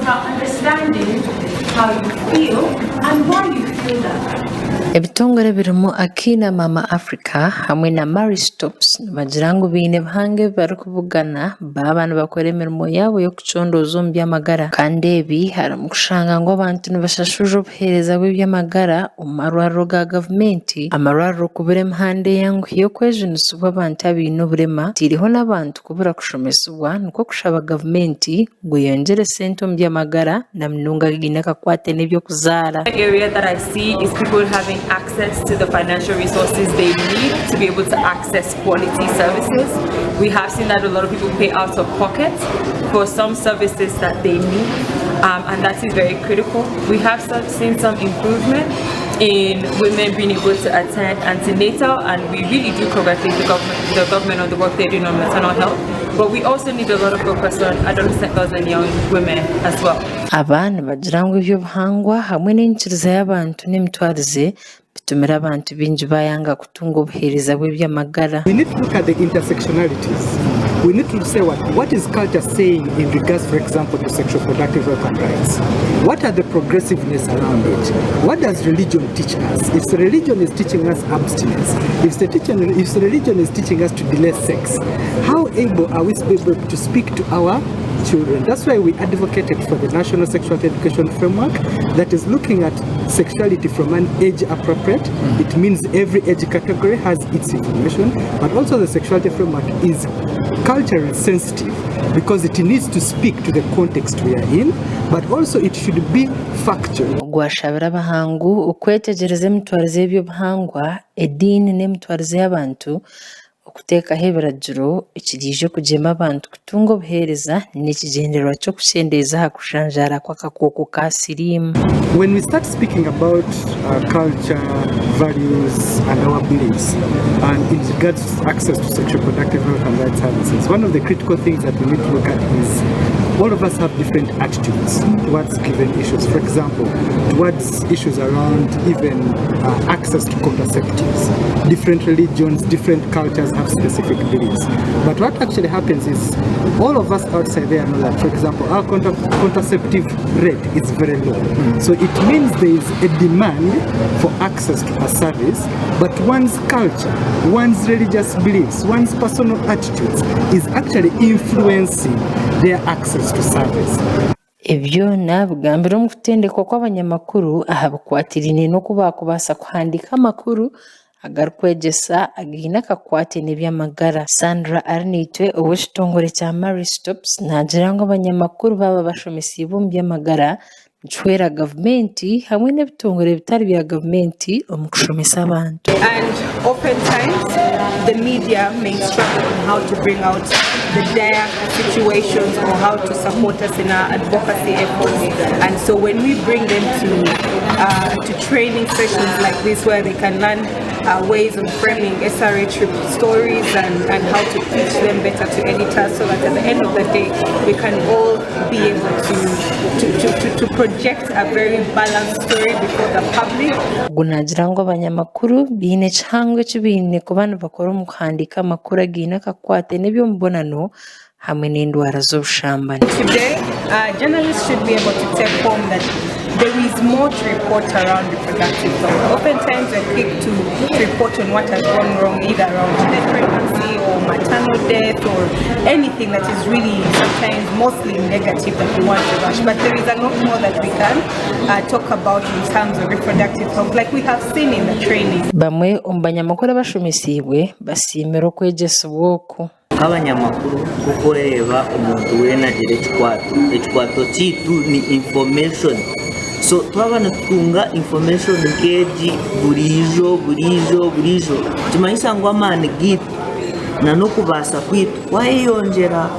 start understanding how you feel and why you feel that way. Ebitongore ebirimu Akina Mama Africa hamwe na Marie Stopes nibagira ngu baine bihango ebi barikubugana baaba nibakora emirimo yaabo y'okucondooza omu by'amagara kandi ebi harimu kushanga ngu abantu nibashashurira obuheereza bw'eby'amagara omu marwariro ga gavumenti, amarwariro kubura emihanda eyanguhi y'okwejunisibwa abantu abaine oburema tiriho n'abantu kubura kushomesibwa nikwo kushaba gavumenti ngu eyongyere sente omu by'amagara na munonga againe akakwate n'eby'okuzaara. The area that I see is people having access to the financial resources they need to be able to access quality services. We have seen that a lot of people pay out of pocket for some services that they need, and that is very critical. We have seen some improvement in women being able to attend antenatal, and we really do congratulate the government on the work they're doing on maternal health. But we also need a lot of focus on adolescent girls and young women as well. Aba nibagira ngu eby'obuhangwa hamwe n'enyikiriza y'abantu n'emitwarize bitumire abantu baingi bayanga kutunga obuheereza bw'eby'amagara. We need to look at the intersectionalities. We need to say what is culture saying in regards, for example, to sexual reproductive health and rights? What are the progressiveness around it? What does religion teach us? If the religion is teaching us abstinence, if the religion is teaching us to delay sex, how able are we able to speak to our children? That's why we advocated for the National Sexuality Education Framework that is looking at sexuality from an age appropriate. It means every age category has its information, but also the sexuality framework is culturally sensitive because it needs to speak to the context we are in, but also it should be factual. Gwashabira abahangu okwetegyereza emitwarize y'eby'obuhangwa, ediini n'emitwarize y'abantu okuteekaho ebiragiro ekiriija okugyema abantu kutunga obuheereza n'ekigyendererwa ky'okukyendeeza aha kujanjaara kw'akakooko ka siriimu. When we start speaking about culture, values, and our beliefs, and in regards to access to sexual reproductive health and rights services, one of the critical things that we need to look at is all of us have different attitudes towards given issues. For example, towards issues around even access to contraceptives. Different religions, different cultures have specific beliefs. But what actually happens is all of us outside there know that, for example, our contraceptive rate is very low. So it means there is a demand for access to a service, but one's culture, one's religious beliefs, one's personal attitudes is actually influencing their access to service. Ebyo nabigambira omu kutendekwa kw'abanyamakuru aha bikwatiraine n'oku baakubaasa kuhandiika amakuru agarikwegyesa againe akakwate n'eby'amagara. Sandra Arinaitwe ow'ekitongore kya Marie Stopes naagira ngu abanyamakuru baaba bashomesiibwe omu by'amagara nikihwera gavumenti hamwe n'ebitongore bitari bya gavumenti omu kushomesa abantu. And oftentimes the media may struggle on how to bring out the dire situations or how to support us in our advocacy efforts. And so when we bring them to training sessions like this where they can learn ways of framing SRH stories and how to pitch them better to editors so that at the end of the day we can all be able to project a very balanced story before the public. Ogu naagira ngu abanyamakuru baine ekihango eki baine kuba nibakora omu kuhandiika amakuru againe akakwate n'eby'omubonano hamwe n'endwara z'obushambani. Today, journalists should be able to take home that there is more to report around reproductive health. Oftentimes we're quick to report on what has gone wrong, either around teenage pregnancy or maternal death or anything that is really sometimes mostly negative that we want to rush. But there is a lot more that we can talk about in terms of reproductive health, like we have seen in the training. Bamwe omu banyamakuru abashomesiibwe basiimire okwegyesibwa oku. Nk'abanyamakuru kukureeba omuntu weena agira ekikwato, ekikwato kyaitu ni information, so twaba nitutunga information nk'egi buriijo buriijo buriijo nikimanyisa ngu amaani gaitu n'okubaasa kwaitu kwayeyongyera.